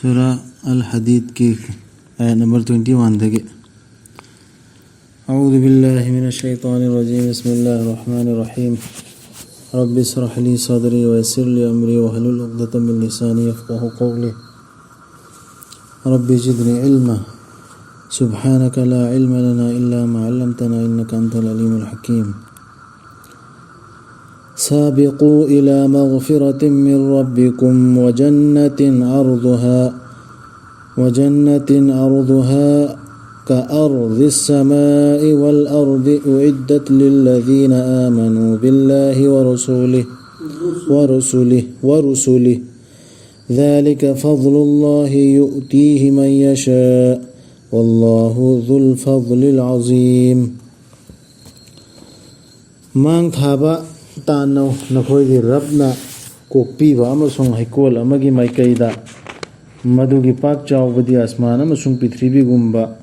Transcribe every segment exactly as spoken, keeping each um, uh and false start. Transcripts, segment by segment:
ꯁꯨꯔꯥ ꯑꯜ ꯍꯗꯤꯗꯀꯤ ꯑꯥꯌꯠ number twenty ꯋꯥꯟꯗꯒꯤ. أعوذ بالله من الشيطان الرجيم. بسم الله الرحمن الرحيم. رب اشرح لي صدري ويسر لي أمري واحلل عقدة من لساني يفقهوا قولي. رب زدني علما. سبحانك لا علم لنا إلا ما علمتنا إنك أنت العليم الحكيم. سابقوا إلى مغفرة من ربكم وجنة عرضها، وجنة عرضها كعرض السماء والأرض أعدت للذين آمنوا بالله ورسوله، ورسله، ورسله. ذلك فضل الله يؤتيه من يشاء، والله ذو الفضل العظيم. ꯃꯥꯡ ꯊꯥꯕ ꯇꯥꯟꯅꯧ, ꯅꯈꯣꯏꯒꯤ ꯔꯕꯅ ꯀꯣꯛꯄꯤꯕ ꯑꯃꯁꯨꯡ ꯍꯩꯀꯣꯜ ꯑꯃꯒꯤ ꯃꯥꯏꯀꯩꯗ, ꯃꯗꯨꯒꯤ ꯄꯥꯛ ꯆꯥꯎꯕꯗꯤ ꯑꯁꯃꯥꯟ ꯑꯃꯁꯨꯡ ꯄ꯭ꯔꯤꯊꯤꯕꯤꯒꯨꯝꯕ,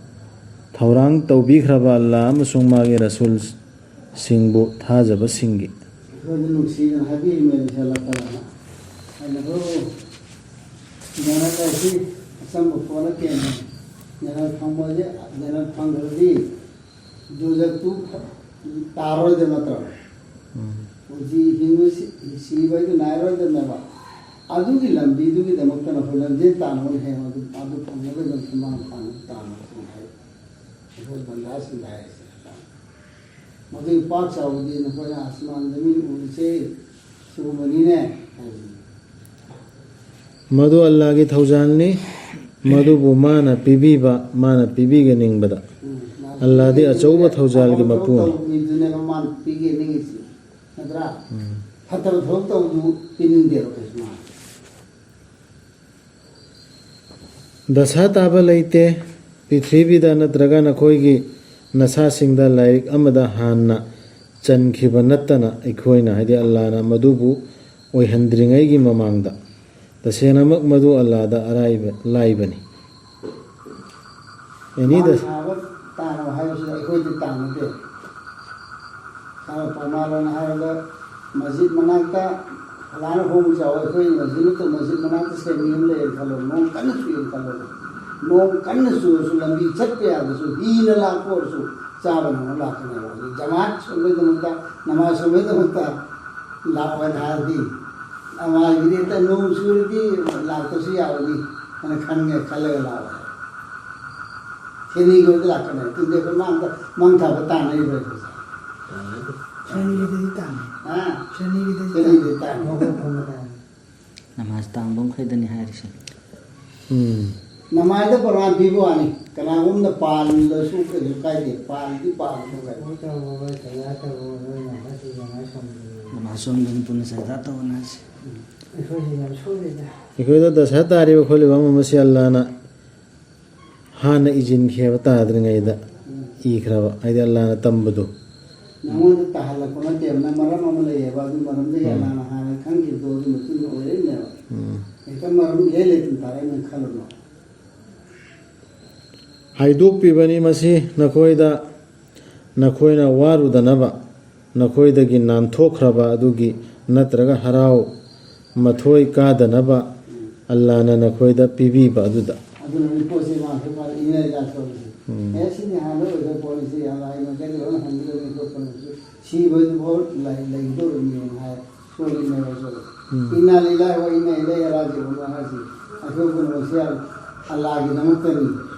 ꯊꯧꯔꯥꯡ ꯇꯧꯕꯤꯈ꯭ꯔꯕ ꯑꯜꯂꯥꯍ ꯑꯃꯁꯨꯡ ꯃꯥꯒꯤ ꯔꯁꯨꯜꯁꯤꯡꯕꯨ ꯊꯥꯖꯕꯁꯤꯡꯒꯤ. ꯑꯩꯈꯣꯏꯗ ꯅꯨꯡꯁꯤꯗꯅ ꯍꯥꯏꯕꯤꯔꯤꯕꯅꯦ ꯏꯁꯥ ꯂꯥꯛꯄꯗꯅ. ꯑꯩꯅ, "ꯍꯣ, ꯖꯅꯠ ꯍꯥꯏꯁꯤ ꯑꯆꯝꯕ ꯄꯣꯠ ꯅꯠꯇꯦꯅꯦ꯫ ꯖꯅꯠ ꯐꯪꯕꯁꯦ, ꯖꯅꯠ ꯐꯪꯈ꯭ꯔꯗꯤ ꯗꯣꯖꯈꯇꯨ ꯇꯥꯔꯣꯏꯗꯕ ꯅꯠꯇ꯭ꯔꯣ? ꯎꯝ꯫ ꯍꯧꯖꯤꯛ ꯍꯤꯡꯕ ꯁꯤ-, ꯁꯤꯕ ꯍꯥꯏꯗꯨ ꯅꯥꯏꯔꯣꯏꯗꯕꯅꯦꯕ꯫ ꯑꯗꯨꯒꯤ ꯂꯝꯕꯤꯗꯨꯒꯤꯗꯃꯛꯇꯅ ꯑꯩꯈꯣꯏ ꯂꯝꯖꯦꯜ ꯇꯥꯟꯅꯕꯅ ꯍꯦꯟꯅ ꯑꯗꯨ, ꯑꯗꯨ ꯐꯪꯅꯕꯒꯤꯗꯃꯛꯇ ꯃꯥꯡ ꯊꯥꯅꯕ ꯇꯥꯟꯅꯕꯁꯤꯡ ꯍꯥꯏ꯫ ꯑꯩꯈꯣꯏ ꯕꯟꯗꯥꯁꯤꯡꯗ ꯍꯥꯏꯔꯤꯁꯦ꯫ ꯃꯗꯨꯒꯤ ꯄꯥꯛ ꯆꯥꯎꯕꯗꯤ ꯅꯈꯣꯏꯅ ꯑꯁꯃꯥꯟꯗ ꯃꯤꯅ ꯎꯔꯤꯁꯦ ꯁꯤꯒꯨꯝꯕꯅꯤꯅꯦ ꯍꯥꯏꯕꯅꯤ꯫ ꯃꯗꯨ ꯑꯜꯂꯥꯍꯒꯤ ꯊꯧꯖꯥꯜꯅꯤ, ꯃꯗꯨꯕꯨ ꯃꯥꯅ ꯄꯤꯕꯤꯕ, ꯃꯥꯅ ꯄꯤꯕꯤꯒꯅꯤꯡꯕꯗ꯫ ꯎꯝ, ꯃꯥꯅ ꯑꯜꯂꯥꯍꯗꯤ ꯄꯤꯕꯤꯒꯅꯤ꯫ ꯑꯆꯧꯕ ꯊꯧꯖꯥꯜꯒꯤ ꯑꯐꯕ ꯊꯕꯛ ꯃꯄꯨꯅꯤ꯫ ꯇꯧꯕ ꯃꯤꯗꯨꯅꯦꯕ ꯃꯥꯅ ꯄꯤꯒꯅꯤꯡꯉꯤꯁꯤ, ꯅꯠꯇ꯭ꯔꯥ? ꯎꯝ꯫ ꯐꯠꯇꯕ ꯊꯕꯛ ꯇꯧꯕꯗꯨ ꯄꯤꯅꯤꯡꯗꯦꯕ ꯀꯩꯁꯨ ꯃꯥꯅ꯫ ꯗꯁꯥ ꯇꯥꯕ ꯂꯩꯇꯦ꯫ ꯄ꯭ꯔꯤꯊꯤꯕꯤꯗ ꯅꯠꯇ꯭ꯔꯒ ꯅꯈꯣꯏꯒꯤ ꯅꯁꯥꯁꯤꯡꯗ ꯂꯥꯏꯔꯤꯛ ꯑꯃꯗ ꯍꯥꯟꯅ ꯆꯟꯈꯤꯕ ꯅꯠꯇꯅ ꯑꯩꯈꯣꯏꯅ, ꯍꯥꯏꯗꯤ ꯑꯜꯂꯥꯍꯅ, ꯃꯗꯨꯕꯨ ꯑꯣꯏꯍꯟꯗ꯭ꯔꯤꯉꯩꯒꯤ ꯃꯃꯥꯡꯗ꯫ ꯇꯁꯦꯡꯅꯃꯛ ꯃꯗꯨ ꯑꯜꯂꯥꯍꯗ ꯑꯔꯥꯏꯕ, ꯂꯥꯏꯕꯅꯤ꯫ ꯑꯦꯅꯤ ꯃꯥꯅ ꯗꯁ- ꯊꯥꯕ ꯇꯥꯅꯕ ꯍꯥꯏꯕꯁꯤꯗ ꯑꯩꯈꯣꯏꯗꯤ ꯇꯥꯟꯅꯗꯦ꯫ ꯁꯥꯔ ꯄ꯭ꯔꯃꯥꯟ ꯑꯣꯏꯅ ꯍꯥꯏꯔꯕꯗ, ꯃꯁꯖꯤꯗ ꯃꯅꯥꯛꯇ ꯑꯜꯂꯥꯍꯅ ꯍꯣꯡꯕ ꯆꯥꯎ꯫ ꯑꯩꯈꯣꯏ ꯃꯁꯖꯤꯗ ꯅꯠꯇꯕ ꯃꯁꯖꯤꯗ ꯃꯅꯥꯛꯇ ꯁꯦꯝꯕꯤ ꯑꯃ ꯂꯩꯌꯦꯅ ꯈꯜꯂꯣ, ꯅꯣꯡ ꯀꯟꯅ ꯆꯨꯏꯌꯦꯅ ꯈꯜꯂꯣ, ꯅꯣꯡ ꯀꯟꯅ ꯆꯨꯔꯁꯨ ꯂꯝꯕꯤ ꯆꯠꯄ ꯌꯥꯗ꯭ꯔꯁꯨ ꯍꯤꯅ ꯂꯥꯛꯄ ꯑꯣꯏꯔꯁꯨ ꯆꯥꯕ ꯅꯪꯅ ꯂꯥꯛꯀꯅꯦꯕ꯫ ꯍꯧꯖꯤꯛ ꯖꯃꯥꯠ ꯁꯣꯟꯕꯒꯤꯗꯃꯛꯇ, ꯅꯃꯥꯖ ꯁꯣꯟꯕꯒꯤꯗꯃꯛꯇ ꯂꯥꯛꯑꯣ ꯍꯥꯏꯅ ꯍꯥꯏꯔꯗꯤ, ꯅꯃꯥꯖꯒꯤꯗꯤ ꯍꯦꯛꯇ ꯅꯣꯡ ꯆꯨꯔꯗꯤ ꯂꯥꯛꯇ꯭ꯔꯁꯨ ꯌꯥꯕꯅꯤ ꯍꯥꯏꯅ ꯈꯟꯒꯦ ꯈꯜꯂꯒ ꯂꯥꯛꯑꯣ꯫ ꯁꯦꯅꯤꯒꯤ ꯑꯣꯏꯅ ꯂꯥꯛꯀꯅꯦꯕ꯫ ꯑꯗꯨꯗꯤ ꯑꯩꯈꯣꯏ ꯃꯥꯡꯗ ꯃꯥꯡ ꯊꯥꯕ ꯇꯥꯟꯅꯔꯤꯕ꯭ꯔꯥ ꯑꯩꯈꯣꯏꯁꯦ? ꯁꯦꯅꯤꯒꯤꯗꯗꯤ ꯇꯥꯟꯅꯩ꯫ ꯍꯥ? ꯁꯦꯅꯤꯒꯤꯗꯗꯤ ꯁꯦꯅꯤꯒꯤꯗꯗꯤ ꯇꯥꯟꯅꯩ꯫ ꯇꯥꯟꯅꯩ꯫ ꯃꯈꯣꯡ ꯈꯣꯡꯕ ꯇꯥꯟꯅꯩ꯫ ꯅꯃꯥꯖ ꯇꯥꯡꯕ ꯃꯈꯩꯗꯅꯤ ꯍꯥꯏꯔꯤꯁꯦ꯫ ꯎꯝ꯫ ꯅꯃꯥꯏꯗ ꯄ꯭ꯔꯃꯥꯟ ꯄꯤꯕ ꯋꯥꯅꯤ, ꯀꯅꯥꯒꯨꯝꯅ ꯄꯥꯜꯂꯁꯨ ꯀꯩꯁꯨ ꯀꯥꯏꯗꯦ, ꯄꯥꯜꯗꯤ ꯄꯥꯜꯂꯁꯨ ꯀꯥꯏꯗꯦ꯫ ꯇꯧꯕ, ꯁꯖꯥ ꯇꯧꯕ, ꯅꯣꯏꯅ ꯍꯥꯏꯁꯤ ꯅꯃꯥꯏ ꯁꯣꯝꯗꯅ꯫ ꯅꯃꯥꯏ ꯁꯣꯝꯗꯅ ꯄꯨꯟꯅ ꯁꯖꯥ ꯇꯧꯕꯅ ꯍꯥꯏꯁꯤ꯫ ꯑꯩꯈꯣꯏꯁꯤ ꯌꯥꯝ ꯁꯣꯏꯔꯦꯗ꯫ ꯑꯩꯈꯣꯏꯗ ꯗꯁꯥ ꯇꯥꯔꯤꯕ ꯈꯣꯠꯂꯤꯕ ꯑꯃ ꯑꯃꯁꯤ ꯑꯜꯂꯥꯅ ꯍꯥꯟꯅ ꯏꯖꯤꯟꯈꯤꯕ ꯇꯥꯗ꯭ꯔꯤꯉꯩꯗ ꯏꯈ꯭ꯔꯕ, ꯍꯥꯏꯗꯤ ꯑꯜꯂꯥꯅ ꯇꯝꯕꯗꯣ꯫ ꯅꯉꯣꯟꯗ ꯇꯥꯍꯜꯂꯛꯄ ꯅꯠꯇꯦꯕ, ꯅꯪ ꯃꯔꯝ ꯑꯃ ꯂꯩꯌꯦꯕ, ꯑꯗꯨ ꯃꯔꯝꯗꯒꯤ ꯎꯝ꯫ ꯑꯜꯂꯥꯅ ꯍꯥꯟꯅ ꯈꯪꯈꯤꯕꯗꯣ ꯑꯗꯨ ꯃꯇꯨꯡ ꯏꯟꯅ ꯑꯣꯏꯔꯛꯏꯅꯦꯕ꯫ ꯎꯝ꯫ ꯍꯦꯛꯇ ꯃꯔꯝ ꯏꯂꯩ ꯂꯩꯇꯅ ꯇꯥꯔꯛꯏꯅꯦ ꯈꯜꯂꯨꯅꯣ꯫ ꯍꯥꯏꯗꯣꯛꯄꯤꯕꯅꯤ ꯃꯁꯤ ꯅꯈꯣꯏꯗ, ꯅꯈꯣꯏꯅ ꯋꯥꯔꯨꯗꯅꯕ, ꯅꯈꯣꯏꯗꯒꯤ ꯅꯥꯟꯊꯣꯛꯈ꯭ꯔꯕ ꯑꯗꯨꯒꯤ ꯅꯠꯇ꯭ꯔꯒ ꯍꯔꯥꯎ ꯃꯊꯣꯏ ꯀꯥꯗꯅꯕ ꯑꯜꯂꯥꯅ ꯅꯈꯣꯏꯗ ꯄꯤꯕꯤꯕ ꯑꯗꯨꯗ꯫ ꯑꯗꯨꯅꯅꯤ ꯄꯣꯠꯁꯦ ꯃꯥ ꯍꯧꯖꯤꯛ ꯐꯥꯎ ꯏꯅꯔ ꯂꯥꯛꯇꯧꯔꯤꯁꯦ꯫ ꯎꯝ꯫ ꯑꯦ, ꯁꯤꯗꯤ ꯍꯥꯟꯅ ꯑꯣꯏꯕ ꯄꯣꯠꯅꯤ, ꯁꯤ ꯑꯜꯂꯥꯒꯤ ꯃꯥꯏꯀꯩꯗꯒꯤ ꯂꯣꯏꯅ ꯍꯟꯒꯗꯕꯅꯤ ꯈꯣꯠꯄꯅꯤ, ꯁꯤꯕꯗꯨꯐꯥꯎ ꯂꯩ-, ꯂꯩꯒꯗꯧꯔꯤꯕꯅꯦꯅ ꯍꯥꯏ꯫ ꯁꯣꯏꯔꯤꯕꯅꯦꯕ꯫ ꯎꯝ꯫ ꯏꯟꯅꯥ ꯂꯤꯜꯂꯥꯍꯤ ꯋꯥ ꯏꯟꯅꯥ ꯏꯂꯩꯍꯤ ꯔꯥꯖꯤꯎꯟ ꯍꯥꯏꯁꯤ ꯑꯩꯈꯣꯏ ꯄꯨꯝꯅꯃꯛꯁꯦ ꯑꯜꯂꯥꯒꯤꯗꯃꯛꯇꯅꯤ꯫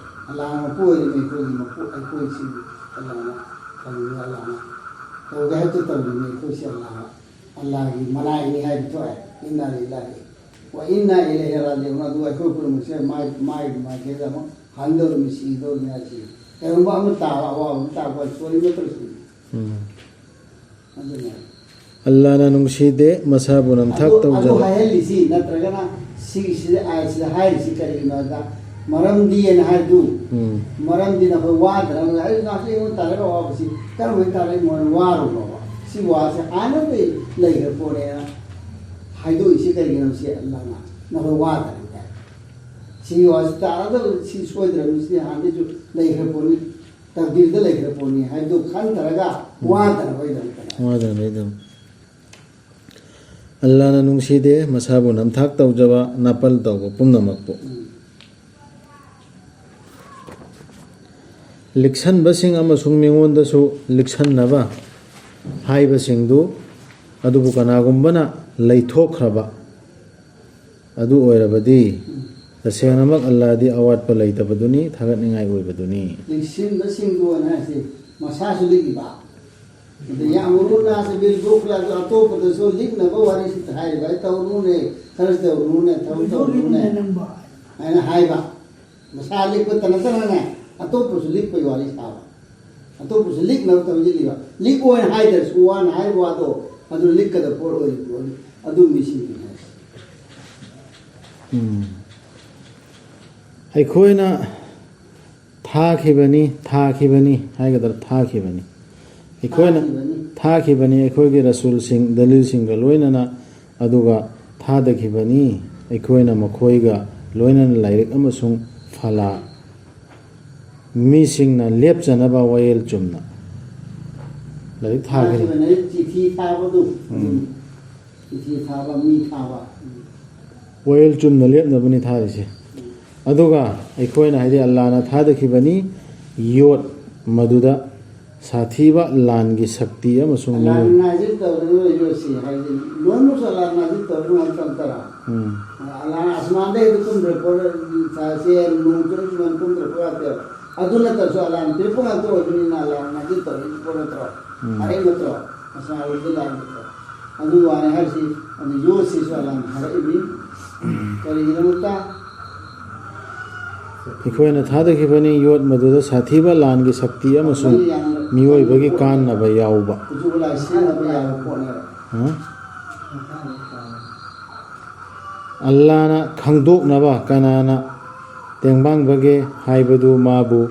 ꯑꯜꯂꯥꯅ ꯃꯄꯨ ꯑꯣꯏꯔꯤꯕꯅꯤ, ꯑꯩꯈꯣꯏꯒꯤ ꯃꯄꯨ, ꯑꯩꯈꯣꯏꯁꯤ ꯑꯜꯂꯥꯅ ꯊꯝꯃꯤꯕ, ꯑꯜꯂꯥꯅ ꯇꯧꯒꯦ ꯍꯥꯏꯕꯗꯨ ꯇꯧꯔꯤꯕꯅꯤ꯫ ꯑꯩꯈꯣꯏꯁꯦ ꯑꯜꯂꯥꯅ, ꯑꯜꯂꯥꯒꯤ ꯃꯅꯥꯏꯅꯤ ꯍꯥꯏꯕ ꯊꯣꯛꯑꯦ꯫ ꯏꯟꯅꯥ ꯂꯤꯜꯂꯥꯍꯤ ꯋꯥ ꯏꯟꯅꯥ ꯏꯂꯩꯍꯤ ꯔꯥꯖꯤꯎꯟ꯫ ꯑꯗꯨ ꯑꯩꯈꯣꯏ ꯄꯨꯝꯅꯃꯛꯁꯦ ꯃꯥꯏ, ꯃꯥꯏ ꯃꯥꯏꯀꯩꯗ ꯑꯃꯨꯛ ꯍꯟꯗꯧꯔꯤꯕꯅꯤ, ꯁꯤꯗꯧꯔꯤꯕꯅꯤ ꯍꯥꯏꯁꯤ꯫ ꯀꯔꯤꯒꯨꯝꯕ ꯑꯃ ꯇꯥꯕ, ꯑꯋꯥꯕ ꯑꯃ ꯇꯥꯕ ꯁꯣꯏꯔꯤ ꯅꯠꯇ꯭ꯔꯣ ꯁꯤꯅꯤ? ꯎꯝ꯫ ꯑꯗꯨꯅꯦ꯫ ꯑꯜꯂꯥꯅ ꯅꯨꯡꯁꯤꯗꯦ, ꯃꯁꯥꯕꯨ ꯅꯝꯊꯥꯛ ꯑꯗꯨ, ꯑꯗꯨ ꯇꯧꯖꯕ꯫ ꯍꯥꯏꯍꯜꯂꯤꯁꯤ ꯅꯠꯇ꯭ꯔꯒꯅ ꯁꯤꯒꯤꯁꯤꯗ ꯑꯥꯏꯠꯁꯤꯗ ꯍꯥꯏꯔꯤꯁꯤ ꯀꯔꯤꯒꯤꯅꯣ ꯍꯥꯏꯗ, ꯃꯔꯝꯗꯤ ꯑꯅ ꯍꯥꯏꯕꯗꯨ, ꯎꯝ꯫ ꯃꯔꯝꯗꯤ ꯅꯈꯣꯏ ꯋꯥꯗꯅꯕ꯫ ꯑꯩ ꯉꯁꯤ ꯑꯩꯉꯣꯟꯗ ꯇꯥꯔꯛꯏꯕ ꯑꯋꯥꯕꯁꯤ ꯀꯔꯝꯍꯥꯏꯅ ꯇꯥꯔꯛꯏꯅꯣ? ꯋꯥꯔꯨꯅꯣꯕ꯫ ꯁꯤ ꯋꯥꯁꯦ ꯍꯥꯟꯅꯗꯤ ꯂꯩꯈ꯭ꯔ ꯄꯣꯠꯅꯦꯅ ꯍꯥꯏꯗꯣꯛꯏꯁꯤ ꯀꯔꯤꯒꯤꯅꯣ? ꯁꯤ ꯑꯜꯂꯥꯅ ꯅꯈꯣꯏ ꯋꯥꯗꯅꯕ꯫ ꯁꯤ ꯋꯥꯁꯤ ꯇꯥꯔꯗꯕ, ꯁꯤ ꯁꯣꯏꯗ꯭ꯔꯕꯅꯤ, ꯁꯤ ꯍꯥꯟꯅꯗꯩꯁꯨ ꯂꯩꯈ꯭ꯔ ꯄꯣꯠꯅꯤ꯫ ꯇꯛꯗꯤꯔꯗ ꯂꯩꯈ꯭ꯔ ꯄꯣꯠꯅꯤ ꯍꯥꯏꯕꯗꯨ ꯈꯟꯊꯔꯒ ꯎꯝ꯫ ꯋꯥꯗꯅꯕꯒꯤꯗꯃꯛꯇ꯫ ꯋꯥꯗꯅꯕꯒꯤꯗꯃꯛ꯫ ꯑꯜꯂꯥꯅ ꯅꯨꯡꯁꯤꯗꯦ ꯃꯁꯥꯕꯨ ꯅꯝꯊꯥꯛ ꯇꯧꯖꯕ, ꯅꯥꯄꯜ ꯇꯧꯕ ꯄꯨꯝꯅꯃꯛꯄꯨ꯫ ꯂꯤꯛꯁꯟꯕꯁꯤꯡ ꯑꯃꯁꯨꯡ ꯃꯤꯉꯣꯟꯗꯁꯨ ꯂꯤꯛꯁꯟꯅꯕ ꯍꯥꯏꯕꯁꯤꯡꯗꯨ, ꯑꯗꯨꯕꯨ ꯀꯅꯥꯒꯨꯝꯕꯅ ꯂꯩꯊꯣꯛꯈ꯭ꯔꯕ ꯑꯗꯨ ꯑꯣꯏꯔꯕꯗꯤ, ꯇꯁꯦꯡꯅꯃꯛ ꯑꯜꯂꯥꯗꯤ ꯑꯋꯥꯠꯄ ꯂꯩꯇꯕꯗꯨꯅꯤ, ꯊꯥꯒꯠꯅꯤꯡꯉꯥꯏ ꯑꯣꯏꯕꯗꯨꯅꯤ꯫ ꯂꯤꯛꯁꯤꯟꯕꯁꯤꯡꯗꯨ ꯑꯅ ꯍꯥꯏꯁꯦ, ꯃꯁꯥꯁꯨ ꯂꯤꯛꯏꯕ꯫ ꯑꯗ ꯌꯥꯝ ꯃꯔꯨ ꯅꯥꯁꯦ ꯕꯤꯜ ꯗꯣꯛ ꯀ꯭ꯂꯥꯁ ꯑꯇꯣꯞꯄꯗꯁꯨ ꯂꯤꯛꯅꯕ ꯋꯥꯔꯤꯁꯤꯗ ꯍꯥꯏꯔꯤꯕ, "ꯑꯩ ꯇꯧꯔꯨꯅꯦ, ꯈꯔꯁꯨ ꯇꯧꯔꯨꯅꯦ, ꯊꯕꯛ ꯇꯧꯔꯨꯅꯦ" ꯍꯥꯏꯅ ꯍꯥꯏꯕ꯫ ꯃꯁꯥ ꯂꯤꯛꯄꯇ ꯅꯠꯇꯅꯅꯦ, ꯑꯇꯣꯞꯄꯁꯨ ꯂꯤꯛꯄꯒꯤ ꯋꯥꯔꯤ ꯁꯥꯕ꯫ ꯑꯇꯣꯞꯄꯁꯨ ꯂꯤꯛꯅꯕ ꯇꯧꯁꯤꯜꯂꯤꯕ꯫ ꯂꯤꯛ ꯑꯣꯏꯅ ꯍꯥꯏꯗ꯭ꯔꯁꯨ ꯋꯥꯅ ꯍꯥꯏꯕ ꯋꯥꯗꯣ, ꯑꯗꯨ ꯂꯤꯛꯀꯗꯕ ꯄꯣꯠ ꯑꯣꯏꯔꯤꯕ ꯄꯣꯠꯅꯤ꯫ ꯑꯗꯨ ꯃꯤꯁꯤꯡꯗꯨꯅꯤ ꯍꯥꯏꯁꯦ꯫ ꯎꯝ꯫ ꯑꯩꯈꯣꯏꯅ ꯊꯥꯈꯤꯕꯅꯤ, ꯊꯥꯈꯤꯕꯅꯤ ꯍꯥꯏꯒꯗ꯭ꯔꯥ, ꯊꯥꯈꯤꯕꯅꯤ꯫ ꯑꯩꯈꯣꯏꯅ ꯊꯥꯈꯤꯕꯅꯤ꯫ ꯊꯥꯈꯤꯕꯅꯤ, ꯑꯩꯈꯣꯏꯒꯤ ꯔꯁꯨꯜꯁꯤꯡ, ꯗꯂꯤꯜꯁꯤꯡꯒ ꯂꯣꯏꯅꯅ, ꯑꯗꯨꯒ ꯊꯥꯗꯈꯤꯕꯅꯤ ꯑꯩꯈꯣꯏꯅ ꯃꯈꯣꯏꯒ ꯂꯣꯏꯅꯅ ꯂꯥꯏꯔꯤꯛ ꯑꯃꯁꯨꯡ ꯐꯂꯥ, ꯃꯤꯁꯤꯡꯅ ꯂꯦꯞꯆꯅꯕ ꯋꯥꯌꯦꯜ ꯆꯨꯝꯅ꯫ ꯂꯥꯏꯔꯤꯛ ꯊꯥꯈꯤꯕꯅꯤ꯫ ꯊꯥꯈꯤꯕꯅꯤ, ꯆꯤꯊꯤ ꯊꯥꯕꯗꯨ꯫ ꯎꯝ꯫ ꯆꯤꯊꯤ ꯊꯥꯕ, ꯃꯤ ꯊꯥꯕ꯫ ꯋꯥꯌꯦꯜ ꯆꯨꯝꯅ ꯂꯦꯞꯅꯕꯅꯤ ꯊꯥꯔꯤꯁꯦ꯫ ꯑꯗꯨꯒ ꯑꯩꯈꯣꯏꯅ, ꯍꯥꯏꯗꯤ ꯑꯜꯂꯥꯅ ꯊꯥꯗꯈꯤꯕꯅꯤ ꯌꯣꯠ, ꯃꯗꯨꯗ ꯁꯥꯊꯤꯕ ꯂꯥꯟꯒꯤ ꯁꯛꯇꯤ ꯑꯃꯁꯨꯡ ꯑꯜꯂꯥꯅ ꯃꯤꯑꯣꯏ- ꯅꯥꯖꯤꯜ ꯇꯧꯔꯤꯕ ꯌꯣꯠꯁꯤ, ꯍꯥꯏꯗꯤ ꯂꯣꯏꯅꯃꯛꯁꯨ ꯑꯜꯂꯥꯅ ꯅꯥꯖꯤꯜ ꯇꯧꯔꯤꯕ ꯉꯥꯛꯇ ꯅꯠꯇꯅ꯫ ꯎꯝ꯫ ꯑꯜꯂꯥꯅ ꯑꯁꯃꯥꯟꯗ ꯍꯦꯛꯇ ꯀꯨꯝꯗ꯭ꯔ ꯄꯣꯠ, ꯁꯦ ꯅꯣꯡ ꯆꯨꯔꯛꯄ ꯁꯨꯃꯥꯏꯅ ꯀꯨꯝꯗ꯭ꯔ ꯄꯣꯠ ꯅꯠꯇꯦꯕ꯫ ꯑꯗꯨ ꯅꯠꯇ꯭ꯔꯁꯨ ꯑꯜꯂꯥꯅ ꯄꯤꯔꯛꯄ ꯉꯥꯛꯇ ꯑꯣꯏꯕꯅꯤꯅ ꯑꯜꯂꯥꯅ ꯅꯥꯖꯤꯜ ꯇꯧꯔꯤꯕ ꯄꯣꯠ ꯅꯠꯇ꯭ꯔꯣ? ꯎꯝ꯫ ꯑꯍꯩ ꯅꯠꯇ꯭ꯔꯣ? ꯑꯁꯃꯥꯟꯗ ꯂꯥꯟ ꯅꯠꯇ꯭ꯔꯣ? ꯑꯗꯨ ꯋꯥꯅꯤ ꯍꯥꯏꯔꯤꯁꯤ, ꯑꯗꯨ ꯌꯣꯠꯁꯤꯁꯨ ꯑꯜꯂꯥꯅ ꯊꯥꯔꯛꯏꯅꯤ꯫ ꯀꯔꯤꯒꯤꯗꯃꯛꯇ? ꯑꯩꯈꯣꯏꯅ ꯊꯥꯗꯈꯤꯕꯅꯤ ꯌꯣꯠ ꯃꯗꯨꯗ ꯁꯥꯊꯤꯕ ꯂꯥꯟꯒꯤ ꯁꯛꯇꯤ ꯑꯃꯁꯨꯡ ꯃꯤꯑꯣꯏꯕꯒꯤ ꯀꯥꯟꯅꯕ ꯌꯥꯎꯕ꯫ ꯈꯨꯠꯁꯨ ꯈꯨꯠꯂꯥꯏ ꯁꯤꯖꯤꯟꯅꯕ ꯌꯥꯕ ꯄꯣꯠꯅꯦꯕ꯫ ꯍꯥ? ꯑꯜꯂꯥꯅ ꯈꯪꯗꯣꯛꯅꯕ ꯀꯅꯥꯅ ꯇꯦꯡꯕꯥꯡꯕꯒꯦ ꯍꯥꯏꯕꯗꯨ ꯃꯥꯕꯨ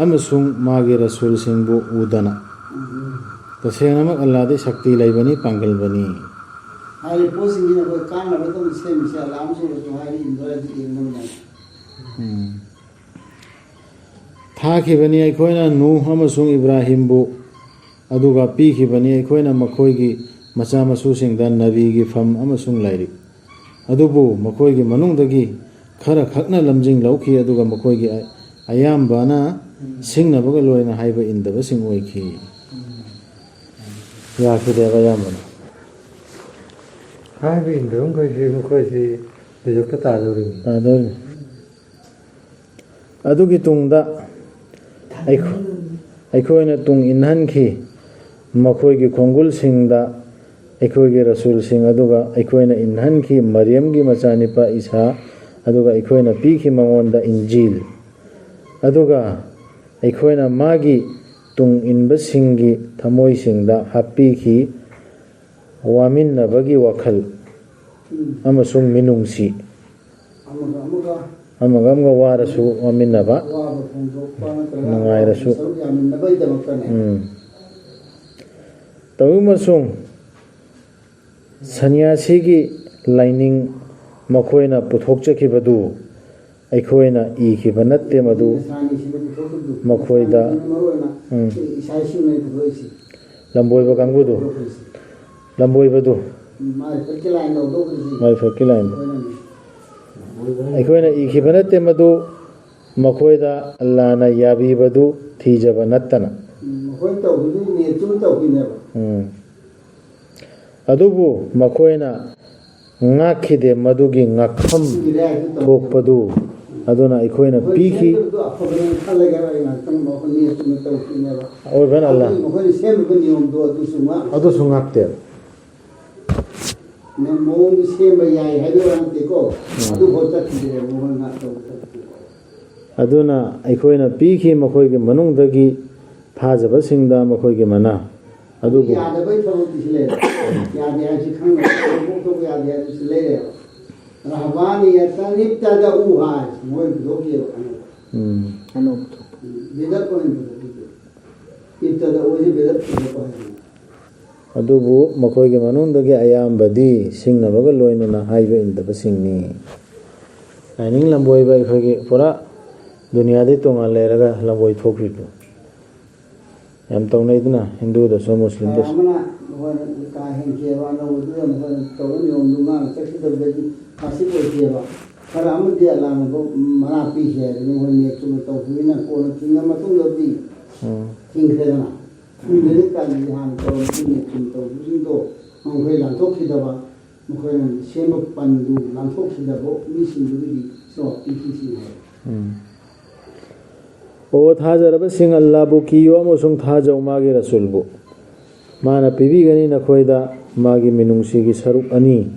ꯑꯃꯁꯨꯡ ꯃꯥꯒꯤ ꯔꯁꯨꯜꯁꯤꯡꯕꯨ ꯎꯗꯅ꯫ ꯎꯝ꯫ ꯇꯁꯦꯡꯅꯃꯛ ꯑꯜꯂꯥꯗꯤ ꯁꯛꯇꯤ ꯂꯩꯕꯅꯤ, ꯄꯥꯡꯒꯜꯕꯅꯤ꯫ ꯍꯥꯏꯔꯤꯕ ꯄꯣꯠꯁꯤꯡꯁꯤꯅ ꯑꯩꯈꯣꯏ ꯀꯥꯟꯅꯕ ꯑꯗꯨꯝ ꯁꯦꯝꯃꯤꯁꯦ, ꯑꯜꯂꯥ ꯑꯃꯁꯨꯡ ꯔꯁꯨꯜ ꯍꯥꯏꯔꯤ ꯏꯟꯗꯣꯔ ꯍꯥꯏꯗꯤ ꯌꯦꯡꯕ ꯅꯨꯡꯉꯥꯏ꯫ ꯎꯝ꯫ ꯊꯥꯈꯤꯕꯅꯤ ꯑꯩꯈꯣꯏꯅ ꯅꯨꯍ ꯑꯃꯁꯨꯡ ꯏꯕ꯭ꯔꯥꯍꯤꯝꯕꯨ, ꯑꯗꯨꯒ ꯄꯤꯈꯤꯕꯅꯤ ꯑꯩꯈꯣꯏꯅ ꯃꯈꯣꯏꯒꯤ ꯃꯆꯥ ꯃꯁꯨꯁꯤꯡꯗ ꯅꯕꯤꯒꯤ ꯐꯝ ꯑꯃꯁꯨꯡ ꯂꯥꯏꯔꯤꯛ꯫ ꯑꯗꯨꯕꯨ ꯃꯈꯣꯏꯒꯤ ꯃꯅꯨꯡꯗꯒꯤ ꯈꯔ ꯈꯛꯅ ꯂꯝꯖꯤꯡ ꯂꯧꯈꯤ, ꯑꯗꯨꯒ ꯃꯈꯣꯏꯒꯤ ꯑ-, ꯑꯌꯥꯝꯕꯅ ꯁꯤꯡꯅꯕꯒ ꯂꯣꯏꯅ ꯍꯥꯏꯕ ꯏꯟꯗꯕꯁꯤꯡ ꯑꯣꯏꯈꯤ꯫ ꯌꯥꯈꯤꯗꯦꯕ ꯑꯌꯥꯝꯕꯅ꯫ ꯍꯥꯏꯕ ꯏꯟꯗꯕ ꯃꯈꯩꯁꯤ, ꯃꯈꯣꯏꯁꯤ ꯂꯨꯖꯨꯛꯇ ꯇꯥꯗꯧꯔꯤꯅꯤ꯫ ꯇꯥꯗꯧꯔꯤꯅꯤ꯫ ꯑꯗꯨꯒꯤ ꯇꯨꯡꯗ ꯑꯩꯈꯣ-, ꯑꯩꯈꯣꯏꯅ ꯇꯨꯡ ꯏꯟꯍꯟꯈꯤ꯫ ꯃꯈꯣꯏꯒꯤ ꯈꯣꯡꯒꯨꯜꯁꯤꯡꯗ ꯑꯩꯈꯣꯏꯒꯤ ꯔꯁꯨꯜꯁꯤꯡ, ꯑꯗꯨꯒ ꯑꯩꯈꯣꯏꯅ ꯏꯟꯍꯟꯈꯤ ꯃꯔꯤꯌꯝꯒꯤ ꯃꯆꯥꯅꯤꯄꯥ ꯏꯁꯥ, ꯑꯗꯨꯒ ꯑꯩꯈꯣꯏꯅ ꯄꯤꯈꯤ ꯃꯉꯣꯟꯗ ꯏꯟꯖꯤꯜ꯫ ꯑꯗꯨꯒ ꯑꯩꯈꯣꯏꯅ ꯃꯥꯒꯤ ꯇꯨꯡ ꯏꯟꯕꯁꯤꯡꯒꯤ ꯊꯃꯣꯏꯁꯤꯡꯗ ꯍꯥꯞꯄꯤꯈꯤ ꯋꯥꯃꯤꯟꯅꯕꯒꯤ ꯋꯥꯈꯜ ꯎꯝ꯫ ꯑꯃꯁꯨꯡ ꯃꯤꯅꯨꯡꯁꯤ꯫ ꯑꯃꯒ ꯑꯃꯒ ꯑꯃꯒ ꯑꯃꯒ ꯋꯥꯔꯁꯨ ꯋꯥꯃꯤꯟꯅꯕ, ꯑꯋꯥꯕ ꯐꯣꯡꯗꯣꯛꯄ ꯅꯠꯇ꯭ꯔꯒ ꯅꯨꯡꯉꯥꯏꯔꯁꯨ꯫ ꯁꯔꯨꯛ ꯌꯥꯃꯤꯟꯅꯕꯒꯤꯗꯃꯛꯇꯅꯦ꯫ ꯎꯝ꯫ ꯇꯧꯏꯃꯁꯨꯡ ꯁꯟꯌꯥꯁꯤꯒꯤ ꯂꯥꯏꯅꯤꯡ ꯃꯈꯣꯏꯅ ꯄꯨꯊꯣꯛꯆꯈꯤꯕꯗꯨ ꯑꯩꯈꯣꯏꯅ ꯏꯈꯤꯕ ꯅꯠꯇꯦ, ꯃꯗꯨ ꯅꯁꯥꯅꯤ ꯁꯤꯅ ꯄꯨꯊꯣꯛꯈꯤꯕꯗꯨ꯫ ꯃꯈꯣꯏꯗ ꯅꯁꯥꯅꯤ ꯁꯤꯅ ꯃꯔꯨ ꯑꯣꯏꯅ ꯎꯝ꯫ ꯏꯁꯥ ꯏꯁꯤꯡꯅ ꯄꯨꯊꯣꯛꯏꯁꯤ꯫ ꯂꯝꯕꯣꯏꯕ ꯀꯥꯡꯕꯨꯗꯨ꯫ ꯄꯨꯊꯣꯛꯈ꯭ꯔꯤꯁꯤ꯫ ꯂꯝꯕꯣꯏꯕꯗꯨ꯫ ꯎꯝ, ꯃꯥꯏ ꯐꯠꯀꯤ ꯂꯥꯏꯟꯗ ꯍꯧꯗꯣꯛꯈ꯭ꯔꯤꯁꯤ꯫ ꯃꯥꯏ ꯐꯠꯀꯤ ꯂꯥꯏꯟꯗ꯫ ꯑꯩꯈꯣꯏꯅꯅꯤ꯫ ꯑꯩꯈꯣꯏꯅ ꯏꯈꯤꯕ ꯅꯠꯇꯦ ꯃꯗꯨ, ꯃꯈꯣꯏꯗ ꯑꯜꯂꯥꯅ ꯌꯥꯕꯤꯕꯗꯨ ꯊꯤꯖꯕ ꯅꯠꯇꯅ꯫ ꯎꯝ, ꯃꯈꯣꯏꯅ ꯇꯧꯈꯤꯕꯗꯨ ꯅꯦꯠꯇꯨꯅ ꯇꯧꯈꯤꯅꯦꯕ꯫ ꯎꯝ꯫ ꯑꯗꯨꯕꯨ ꯃꯈꯣꯏꯅ ꯉꯥꯛꯈꯤꯗꯦ, ꯃꯗꯨꯒꯤ ꯉꯥꯛꯐꯝ ꯊꯣꯛꯄꯗꯨ ꯑꯗꯨꯅ ꯑꯩꯈꯣꯏꯅ ꯄꯤꯈꯤ꯫ ꯑꯣꯏꯕꯅ ꯑꯜꯂꯥ꯫ ꯑꯗꯨꯁꯨ ꯉꯥꯛꯇꯦ꯫ ꯃꯑꯣꯡꯗꯨ ꯁꯦꯝꯕ ꯌꯥꯏ ꯍꯥꯏꯕ ꯋꯥ ꯅꯠꯇꯦꯀꯣ꯫ ꯎꯝ꯫ ꯑꯗꯨꯐꯥꯎ ꯆꯠꯈꯤꯗ꯭ꯔꯦ, ꯃꯈꯣꯏ ꯉꯥꯛꯇꯕ ꯆꯠꯈꯤꯗ꯭ꯔꯦ꯫ ꯑꯗꯨꯅ ꯑꯩꯈꯣꯏꯅ ꯄꯤꯈꯤ ꯃꯈꯣꯏꯒꯤ ꯃꯅꯨꯡꯗꯒꯤ ꯐꯥꯖꯕꯁꯤꯡꯗ ꯃꯈꯣꯏꯒꯤ ꯃꯅꯥ꯫ ꯑꯗꯨꯕꯨ ꯌꯥꯗꯕꯩ ꯊꯕꯛꯇꯤ ꯁꯤ ꯂꯩꯔꯦ꯫ ꯌꯥꯗꯦ ꯍꯥꯏꯁꯤ ꯈꯪꯗꯕ, ꯄꯣꯛꯊꯣꯛꯄ ꯌꯥꯗꯦ ꯍꯥꯏꯕꯁꯤ ꯂꯩꯔꯦꯕ꯫ ꯔꯍꯕꯥꯅꯤꯌꯇꯟ ꯏꯕꯇꯗꯎꯍꯥ ꯍꯥꯏꯁꯤ ꯃꯣꯏ ꯄꯨꯊꯣꯛꯈꯤꯑꯕ ꯑꯅꯧꯕ꯫ ꯎꯝ꯫ ꯑꯅꯧꯕ ꯄꯨꯊꯣꯛꯄ꯫ ꯎꯝ, ꯕꯤꯗꯠ ꯑꯣꯏꯅ ꯄꯨꯊꯣꯛꯈꯤꯑꯕ꯫ ꯏꯕꯇꯗꯎ ꯍꯥꯏꯁꯤ ꯕꯤꯗꯠ ꯄꯨꯊꯣꯛꯄ ꯍꯥꯏꯕꯅꯤ꯫ ꯑꯗꯨꯕꯨ ꯃꯈꯣꯏꯒꯤ ꯃꯅꯨꯡꯗꯒꯤ ꯑꯌꯥꯝꯕꯗꯤ ꯁꯤꯡꯅꯕꯒ ꯂꯣꯏꯅꯅ ꯍꯥꯏꯕ ꯏꯟꯗꯕꯁꯤꯡꯅꯤ꯫ ꯂꯥꯏꯅꯤꯡ ꯂꯝꯕꯣꯏꯕ ꯑꯩꯈꯣꯏꯒꯤ ꯄꯨꯔꯥ ꯗꯨꯅꯤꯌꯥꯗꯩ ꯇꯣꯉꯥꯟ ꯂꯩꯔꯒ ꯂꯝꯕꯣꯏ ꯊꯣꯛꯈ꯭ꯔꯤꯗꯨ꯫ ꯌꯥꯝ ꯇꯧꯅꯩꯗꯅ, ꯍꯤꯟꯗꯨꯗꯁꯨ ꯃꯨꯁꯂꯤꯝꯗꯁꯨ꯫ ꯑꯃꯅ ꯃꯈꯣꯏꯅ ꯀꯥ ꯍꯦꯟꯈꯤꯑꯕ, ꯑꯅꯧꯕꯗꯨꯗ ꯃꯈꯣꯏꯅ ꯇꯧꯕ ꯅꯤꯌꯣꯝꯗꯨ ꯉꯥꯛꯅ ꯆꯠꯈꯤꯗꯕꯗꯒꯤ ꯐꯥꯁꯤꯛ ꯑꯣꯏꯈꯤꯑꯕ꯫ ꯈꯔ ꯑꯃꯗꯤ ꯑꯜꯂꯥꯅ ꯃꯅꯥ ꯄꯤꯈꯤ ꯍꯥꯏꯗꯅ ꯃꯣꯏ ꯅꯤꯌꯠ ꯆꯨꯝꯅ ꯇꯧꯈꯤꯕꯅꯤꯅ ꯀꯣꯟꯅ ꯊꯤꯡꯉ ꯃꯇꯨꯡꯗꯗꯤ ꯎꯝ꯫ ꯊꯤꯡꯈ꯭ꯔꯦꯗꯅ꯫ ꯊꯤꯡꯗ꯭ꯔꯤꯉꯩ ꯀꯥꯟꯗꯗꯤ ꯍꯥꯟꯅ ꯇꯧꯔꯝꯕ ꯅꯤꯌꯠ ꯆꯨꯝꯅ ꯇꯧꯈꯤꯕꯁꯤꯡꯗꯣ ꯃꯈꯣꯏ ꯂꯥꯟꯊꯣꯛꯈꯤꯗꯕ, ꯃꯈꯣꯏꯅ ꯁꯦꯝꯕ ꯄꯟꯗꯨ ꯂꯥꯟꯊꯣꯛꯈꯤꯗꯕ ꯃꯤꯁꯤꯡꯗꯨꯒꯤꯗꯤ ꯁꯣ ꯄꯤꯈꯤꯁꯤ ꯍꯥꯏ꯫ ꯎꯝ꯫ ꯑꯣ ꯊꯥꯖꯔꯕꯁꯤꯡ, ꯑꯜꯂꯥꯕꯨ ꯀꯤꯌꯨ ꯑꯃꯁꯨꯡ ꯊꯥꯖꯧ ꯃꯥꯒꯤ ꯔꯁꯨꯜꯕꯨ꯫ ꯃꯥꯅ ꯄꯤꯕꯤꯒꯅꯤ ꯅꯈꯣꯏꯗ ꯃꯥꯒꯤ ꯃꯤꯅꯨꯡꯁꯤꯒꯤ ꯁꯔꯨꯛ ꯑꯅꯤ,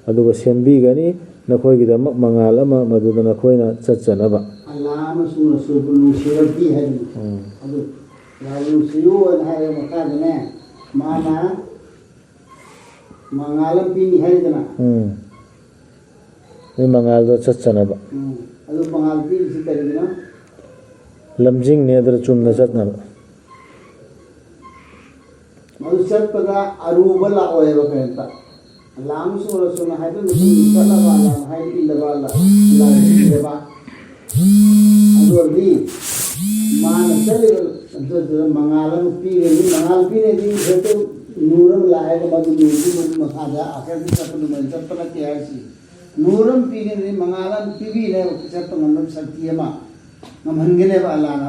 ꯑꯗꯨꯒ ꯁꯦꯝꯕꯤꯒꯅꯤ ꯅꯈꯣꯏꯒꯤꯗꯃꯛ ꯃꯉꯥꯜ ꯑꯃ, ꯃꯗꯨꯗ ꯅꯈꯣꯏꯅ ꯆꯠꯆꯅꯕ꯫ ꯑꯜꯂꯥ ꯑꯃꯁꯨꯡ ꯔꯁꯨꯜꯕꯨ ꯅꯨꯡꯁꯤꯔꯛꯈꯤ ꯍꯥꯏꯕꯅꯤ꯫ ꯎꯝ꯫ ꯑꯗꯨ ꯌꯥꯝ ꯅꯨꯡꯁꯤꯌꯨ ꯍꯥꯏꯅ ꯍꯥꯏꯔꯕ ꯃꯈꯥꯗꯅꯦ, ꯃꯥꯅ ꯃꯉꯥꯜ ꯑꯃ ꯄꯤꯅꯤ ꯍꯥꯏꯗꯅ꯫ ꯎꯝ꯫ ꯃꯤ ꯃꯉꯥꯜꯗꯣ ꯆꯠꯆꯅꯕ꯫ ꯎꯝ꯫ ꯑꯗꯨ ꯃꯉꯥꯜ ꯄꯤꯔꯤꯁꯤ ꯀꯔꯤꯒꯤꯅꯣ? ꯂꯝꯖꯤꯡꯅꯦꯗ꯭ꯔ ꯆꯨꯝꯅ ꯆꯠꯅꯕ꯫ ꯃꯗꯨ ꯆꯠꯄꯗ ꯑꯔꯨꯕ ꯂꯥꯛꯑꯣꯏꯕ ꯀꯔꯤꯝꯇ꯫ ꯑꯜꯂꯥ ꯑꯃꯁꯨꯡ ꯔꯁꯨꯜꯅ ꯍꯥꯏꯕ ꯃꯇꯨꯡ ꯏꯟꯅ ꯆꯠꯂꯕ, ꯑꯜꯂꯥꯅ ꯍꯥꯏꯕ ꯏꯜꯂꯕ, ꯑꯜꯂꯥ, ꯑꯜꯂꯥꯅ ꯏꯜꯂꯕ꯫ ꯑꯗꯨ ꯑꯣꯏꯔꯗꯤ ꯃꯥꯅ ꯆꯠꯂꯤꯕ ꯑꯗꯨꯗꯨꯗ ꯃꯉꯥꯜ ꯑꯃ ꯄꯤꯒꯅꯤ꯫ ꯃꯉꯥꯜ ꯄꯤꯔꯗꯤ ꯍꯦꯛꯇ ꯅꯨꯔ ꯑꯃ ꯂꯥꯛꯑꯦꯕ, ꯃꯗꯨ ꯅꯨꯔꯗꯨꯒꯤ ꯃꯈꯥꯗ ꯑꯥꯈꯔꯗ ꯆꯠꯄ ꯑꯗꯨꯃꯥꯏꯅ ꯆꯠꯄ ꯅꯠꯇꯦ ꯍꯥꯏꯁꯤ꯫ ꯅꯨꯔ ꯑꯃ ꯄꯤꯒꯅꯤ, ꯃꯉꯥꯜ ꯑꯃ ꯄꯤꯕꯤꯅꯦꯕ, ꯆꯠꯄ ꯉꯝꯅꯕ ꯁꯛꯇꯤ ꯑꯃ ꯉꯝꯍꯟꯒꯅꯦꯕ ꯑꯜꯂꯥꯅ꯫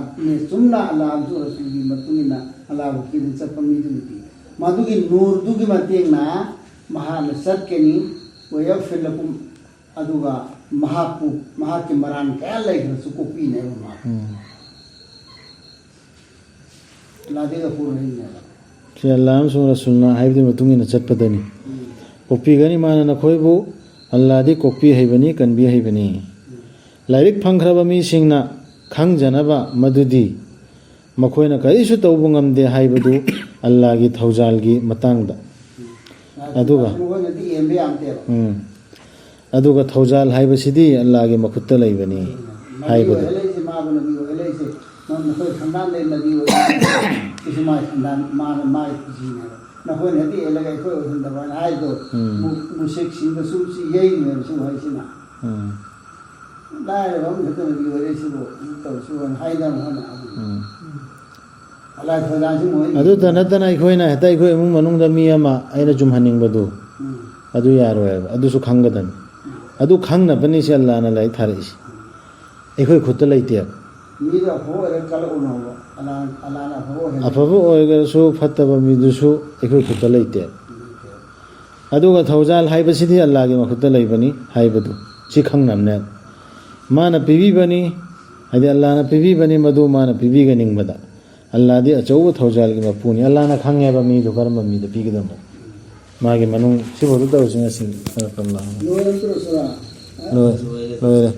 ꯆꯨꯝꯅ ꯑꯜꯂꯥ ꯑꯃꯁꯨꯡ ꯔꯁꯨꯜꯒꯤ ꯃꯇꯨꯡ ꯏꯟꯅ ꯑꯜꯂꯥꯕꯨ ꯀꯤꯗꯨꯅ ꯆꯠꯄ ꯃꯤꯗꯨꯒꯤꯗꯤ꯫ ꯃꯗꯨꯒꯤ ꯅꯨꯔꯗꯨꯒꯤ ꯃꯇꯦꯡꯅ ꯃꯍꯥꯛꯅ ꯆꯠꯀꯅꯤ, ꯋꯌꯒꯐꯤꯔ ꯂꯀꯨꯝ, ꯑꯗꯨꯒ ꯃꯍꯥꯛꯄꯨ, ꯃꯍꯥꯛꯀꯤ ꯃꯔꯥꯟ ꯀꯌꯥ ꯂꯩꯈ꯭ꯔꯁꯨ ꯀꯣꯛꯄꯤꯅꯦꯕ ꯃꯍꯥꯛ꯫ ꯎꯝ꯫ ꯑꯜꯂꯥꯗꯤ ꯒꯐꯨꯔ ꯔꯍꯤꯝꯅꯦꯕ꯫ ꯁꯤ ꯑꯜꯂꯥ ꯑꯃꯁꯨꯡ ꯔꯁꯨꯜꯅ ꯍꯥꯏꯕꯗꯨꯒꯤ ꯃꯇꯨꯡ ꯏꯟꯅ ꯆꯠꯄꯗꯅꯤ꯫ ꯎꯝ꯫ ꯀꯣꯛꯄꯤꯒꯅꯤ, ꯃꯥꯅ ꯅꯈꯣꯏꯕꯨ꯫ ꯑꯜꯂꯥꯗꯤ ꯀꯣꯛꯄꯤ ꯍꯩꯕꯅꯤ, ꯀꯟꯕꯤ ꯍꯩꯕꯅꯤ꯫ ꯂꯥꯏꯔꯤꯛ ꯐꯪꯈ꯭ꯔꯕ ꯃꯤꯁꯤꯡꯅ ꯈꯪꯖꯅꯕ ꯃꯗꯨꯗꯤ ꯃꯈꯣꯏꯅ ꯀꯔꯤꯁꯨ ꯇꯧꯕ ꯉꯝꯗꯦ ꯍꯥꯏꯕꯗꯨ ꯑꯜꯂꯥꯒꯤ ꯊꯧꯖꯥꯜꯒꯤ ꯃꯇꯥꯡꯗ꯫ ꯑꯗꯨꯒ ꯃꯈꯣꯏꯅꯗꯤ ꯌꯦꯡꯕ ꯌꯥꯗꯦꯕ꯫ ꯎꯝ꯫ ꯑꯗꯨꯒ ꯊꯧꯖꯥꯜ ꯍꯥꯏꯕꯁꯤꯗꯤ ꯑꯜꯂꯥꯒꯤ ꯃꯈꯨꯠꯇ ꯂꯩꯕꯅꯤ ꯅꯕꯤ ꯍꯥꯏꯕꯗꯨ꯫ ꯑꯣꯏꯍꯜꯂꯛꯏꯁꯦ ꯃꯥꯕꯨ ꯅꯕꯤ ꯑꯣꯏꯍꯜꯂꯛꯏꯁꯦ꯫ ꯅ-, ꯅꯈꯣꯏ ꯈꯪꯗꯥꯟꯗꯩ ꯅꯕꯤ ꯑꯣꯏꯍꯜꯂꯛꯏꯁꯦ꯫ ꯁꯤꯁꯨ ꯃꯥꯒꯤ ꯈꯪꯗꯥꯟ, ꯃꯥꯅ, ꯃꯥꯒꯤ ꯈꯨꯖꯤꯅꯦꯕ꯫ ꯅꯈꯣꯏꯅ ꯍꯦꯛꯇ ꯍꯦꯜꯂꯒ ꯑꯩꯈꯣꯏ ꯑꯣꯏꯍꯟꯗꯕ ꯍꯥꯏꯅ ꯍꯥꯏꯗꯣ꯫ ꯎꯝ꯫ ꯃꯨ-, ꯃꯨꯁꯤꯛꯁꯤꯡꯗꯁꯨ ꯁꯤ ꯌꯩꯔꯤꯅꯦꯕ ꯁꯤ ꯋꯥꯍꯩꯁꯤꯅ꯫ ꯎꯝ꯫ ꯂꯥꯏꯔꯕ ꯑꯃꯈꯛꯇ ꯅꯕꯤ ꯑꯣꯏꯔꯛꯏꯁꯤꯕꯨ ꯇꯧꯔꯁꯨ ꯍꯥꯏꯅꯕ ꯍꯣꯠꯅꯕ꯫ ꯎꯝ꯫ ꯑꯂꯥꯏ ꯊꯧꯖꯥꯜꯁꯤ ꯃꯣꯏ ꯑꯗꯨꯇ ꯅꯠꯇꯅ ꯑꯩꯈꯣꯏꯅ ꯍꯦꯛꯇ ꯑꯩꯈꯣꯏ ꯏꯃꯨꯡ ꯃꯅꯨꯡꯗ ꯃꯤ ꯑꯃ ꯑꯩꯅ ꯆꯨꯝꯍꯟꯅꯤꯡꯕꯗꯨ, ꯎꯝ꯫ ꯑꯗꯨ ꯌꯥꯔꯣꯏꯕ꯫ ꯑꯗꯨꯁꯨ ꯈꯪꯒꯗꯕꯅꯤ꯫ ꯑꯗꯨ ꯈꯪꯅꯕꯅꯤ ꯁꯤ ꯑꯜꯂꯥꯅ ꯂꯥꯏꯔꯤꯛ ꯊꯥꯔꯛꯏꯁꯦ꯫ ꯑꯩꯈꯣꯏ ꯈꯨꯠꯇ ꯂꯩꯇꯦꯕ꯫ ꯃꯤꯗꯣ ꯑꯐꯕ ꯑꯣꯏꯔꯒ ꯀꯜꯂꯛꯎꯅꯣꯕ꯫ ꯑꯂꯥ-, ꯑꯂꯥꯅ ꯑꯐꯕ ꯑꯣꯏꯍꯟ- ꯑꯐꯕ ꯑꯣꯏꯔꯒꯁꯨ ꯐꯠꯇꯕ ꯃꯤꯗꯨꯁꯨ ꯑꯩꯈꯣꯏ ꯈꯨꯠꯇ ꯂꯩꯇꯦꯕ꯫ ꯑꯗꯨꯒ ꯊꯧꯖꯥꯜ ꯍꯥꯏꯕꯁꯤꯗꯤ ꯑꯜꯂꯥꯒꯤ ꯃꯈꯨꯠꯇ ꯂꯩꯕꯅꯤ ꯍꯥꯏꯕꯗꯨ ꯁꯤ ꯈꯪꯅꯕꯅꯦ꯫ ꯃꯥꯅ ꯄꯤꯕꯤꯕꯅꯤ, ꯍꯥꯏꯗꯤ ꯑꯜꯂꯥꯅ ꯄꯤꯕꯤꯕꯅꯤ, ꯃꯗꯨ ꯃꯥꯅ ꯄꯤꯕꯤꯒꯅꯤꯡꯕꯗ꯫ ꯑꯜꯂꯥꯗꯤ ꯑꯆꯧꯕ ꯊꯧꯖꯥꯜꯒꯤ ꯃꯄꯨꯅꯤ꯫ ꯑꯜꯂꯥꯅ ꯈꯪꯉꯦꯕ ꯃꯤꯗꯨ ꯀꯔꯝꯕ ꯃꯤꯗ ꯄꯤꯒꯗꯕꯅꯣ꯫ ꯃꯥꯒꯤ ꯃꯅꯨꯡ ꯁꯤꯐꯥꯎꯗ ꯇꯧꯔꯁꯤ ꯉꯁꯤ꯫ ꯕꯥꯔꯥꯀꯜꯂꯥꯍꯨ꯫ ꯂꯣꯏꯔꯕ ꯅꯠꯇ꯭ꯔꯣ ꯁꯨꯔꯥ? ꯂꯣꯏ-, ꯂꯣꯏꯔꯦ꯫